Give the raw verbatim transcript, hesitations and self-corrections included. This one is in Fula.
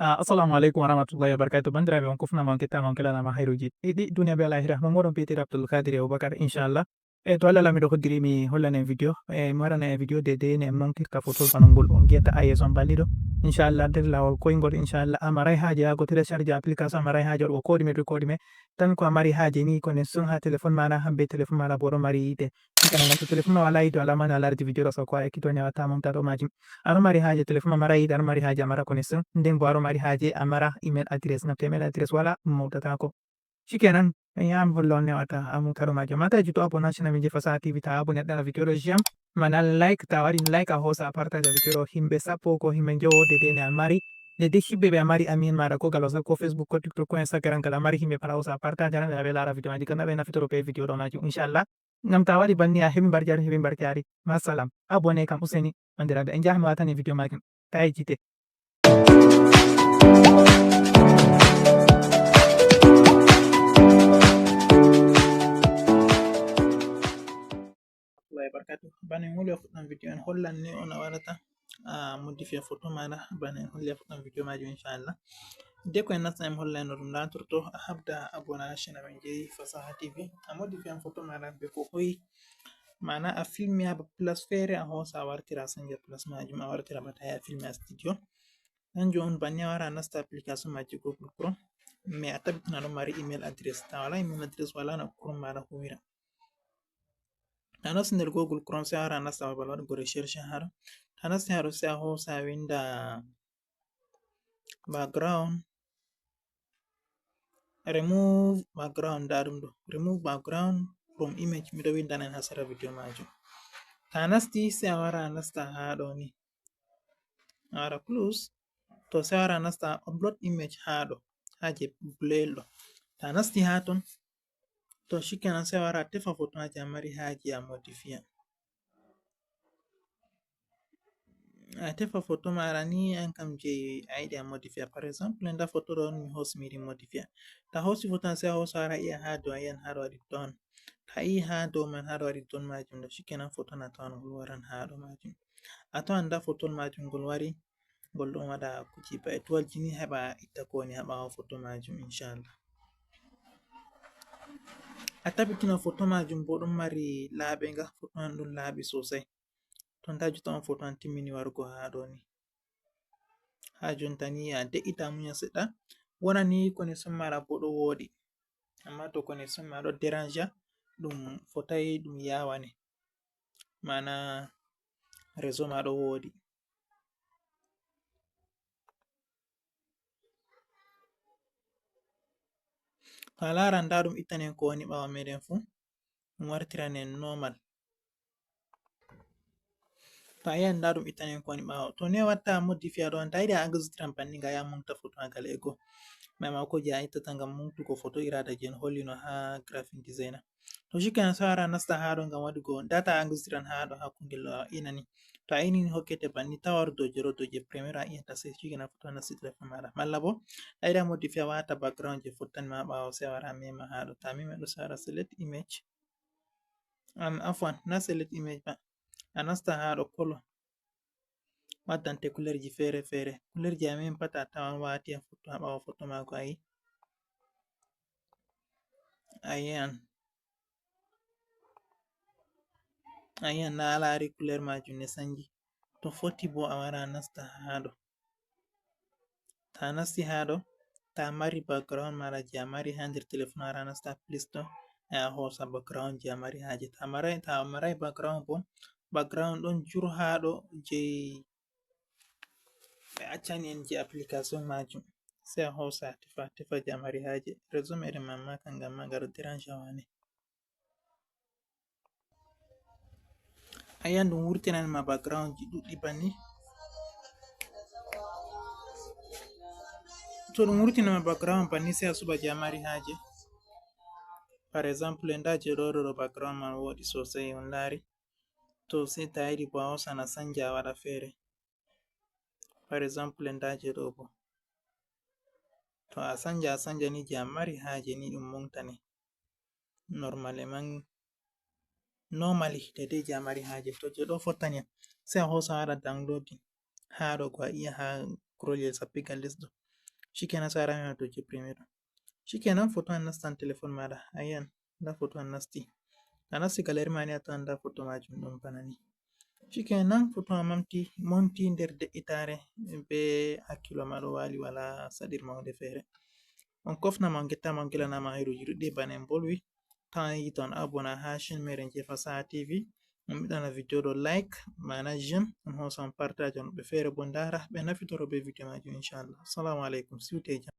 Ah, assalamu aleykum wa rahmatullahi wa barakatuh. Banndiraaɓe, on kufnama, on kettama, on kelanama hayruji ɗiɗi duniya be lahira. Mo ngoɗon piyetiri Abdul Kadir Abubakar, inchallah. E to Allah lamiɗo hoddiri mi hollan en video, e mi waɗana en video de de ne en mantirta fotol bana ngol on giyata ayes on balliɗo. Inchallah, nder lawol koyngol, inchallah, a maray haaje yaago télécharge application, a maray haaje waɗugo ko ɗume be ko ɗume. Tan ko a mari haaje ni connexion ha téléphone maɗa, hambe téléphone maɗa bo ɗo mari yiite. Kana ngam to téléphone ma wala yiite, wala mani, a lardi video ɗo, so ko a ekkito ne a watta monta ɗo majum. Aɗo mari haaje téléphone ma mara yiite, aɗo mari haaje a mara connexion, nden bo aɗo mari haaje a mara email address. Ngam to email address wala, mawtatako. Shikenan, en yahan mi holla on ne wata a mawta ɗo majum. Mata juto abonné channel min je Fasaha T V, ta abonné ɗa video ɗo j'aime. Mana like, ta waɗi like a hosa a partage video ɗo himɓe sappo ko himɓe njowo de de ne a mari. De de himɓe ɓe a mari ami en maɗa ko gal WhatsApp ko Facebook ko TikTok ko Instagram kala a mari himɓe para hosa a partage ran ɓe lara video maji kana ɓe nafitoro be video ɗo majum inchallah. Ngam ta waɗi banni a heɓi mbarjaari, heɓi mbarjaari. Masalam. Abonné kam useni, banndiraaɓe. En njaha mi watane video majum. Ta yejjite. Warahmatullahi wabarakatuh. Bana en wuli o fuɗɗan video en hollan ni on a waɗata a modifier photo maɗa bana en holli a fuɗɗan video majum inchallah. De ko en nasta en holla en no ɗum latorto a habda abonné channel men jeyi Fasaha T V a modifier en photo maɗa be ko hoyi mana a filmi ha place feere a hosa a wartira a sanja place majum a wartira bata a filmi a studio. Kanjum on banni a wara a nasta application majum Google Chrome mais a tabitina ɗon mari email address ta wala email address wala no Chrome maɗa huwira. A nasti nder Google Chrome sai a wara a nasta babal waɗugo recherche ha ɗo. To a nasti ha ɗo sai a hosa a winda background, remove background, nda ɗum ɗo, remove background from image, miɗo winda en ha sera video majum. To a nasti sai a wara a nasta ha ɗo ni, a wara plus, to sai a wara a nasta upload image ha ɗo, ha je blel ɗo. To a nasti ha ton, to shikenan sai a wara a tefa photo ha je a mari haje a modifier. A tefa photo maɗa ni an kam je a yiɗi a modifier. Par exemple nda photo ɗo on mi hosi mi yiɗi modifier. To a hosi photo an sai a hosa a wara a yi'a ha dow, a yi'an ha ɗo waɗi don. To a yi'i ha dow man ha ɗo waɗi don majum ɗo shikenan photo na tawan ngol waran ha ɗo majum. A tawan nda photo majum ngol wari, ngol ɗon waɗa kuji ba étoile ji ni heɓa itta ko woni ha ɓawo photo majum inchallah. A tabitina photo majum bo ɗon mari laaɓe nga, photo man ɗon laaɓi sosai. To nda jotta on photo an timmini warugo ha ɗo ni. Ha jonta ni a de'ita a munya seɗɗa. Wona ni connexion maɗa bo ɗo woɗi. Amma to connexion ma ɗo dérange ɗum fotai ɗum yawane. Mana réseau ma ɗo woɗi. To a laran nda ɗum ittanen ko woni ɓawo meɗen fu. Ɗum wartiran en normal. To a yi'an nda ɗum ittanen ko woni ɓawo. To ne watta a modifier ɗo on ta yiɗi a enregistran banni nga ya mumta photo a gal ego. Maimako je a ittata ngam mumtugo photo irada je en hollino ha graphic designer. To shikenan sai a wara a nasta ha ɗo ngam waɗugo data a enregistran ha ɗo ha kungel ɗo a inani. To a inini hokkete banni ta waru dow je ɗo dow je premier a iyata sai shikenan photo a nasti téléphone maɗa. Malla bo a yiɗi a modifier a wata background je fottani ma ɓawo sai a wara a mema ha ɗo. To a memi ɗo sai a wara select image. Am afwan na select image ba. A nasta ha ɗo color. Waddante couleur ji fere fere. Couleur ji a memi pat a tawan wati ha photo ha ɓawo photo mako a yi. A yi'an. A yi'an na a lari couleur majum ne sanji. To foti bo a wara a nasta ha ɗo. To a nasti ha ɗo, to a mari background maɗa je a mari ha nder téléphone a wara a nasta plus ɗo, a hosa background je a mari haje. To a marai, to a marai background bo, background ɗon jur ha ɗo je ɓe accani en je application majum. Sai a hosa a tefa, a tefa je a mari haje. Réseau meɗen man ma kangam ma nga ɗo dérange wane. A yi'an ɗum wurtinan ma background ji ɗuɗɗi banni. To ɗum wurtinan ma background banni sai a suɓa je a mari haje. Par exemple nda je ɗo ɗo ɗo background man woɗi sosai on lari. To sai ta yiɗi bo a hosan a sanja a waɗa fere. Par exemple nda je ɗo bo. To a sanja a sanja ni je a mari haje ni ɗum mumtane. Normalement normally daidai je a mari haje. To je ɗo fottani am sai a hosa a waɗa downloading ha ɗo go a iya ha kurolyel sappigal lesɗo. Shikenan, sa a rami ma to je premier ɗo. Shikenan, photo an nastan téléphone maɗa. Ayan, nda photo an nasti. A nasti galerie ma ni, a tawan nda photo majum ɗon bana ni. Shikenan, photo ma momti, momti nder de'itare be hakkilo ma ɗo wali, wala saɗirma hunde fere. On kofnama, on gettama, on gelanama hayruji ɗuɗɗi bana en bolwi. Tawi yiɗon abonné ha chaîne meɗen je Fasaha T V. On ɓiɗɗana video ɗo like, mana j'aime, on hosa on partage, on ɓe fere bo ndara, ɓe nafitoro be video majum, inchallah. Assalamu alaikum, siwte jam.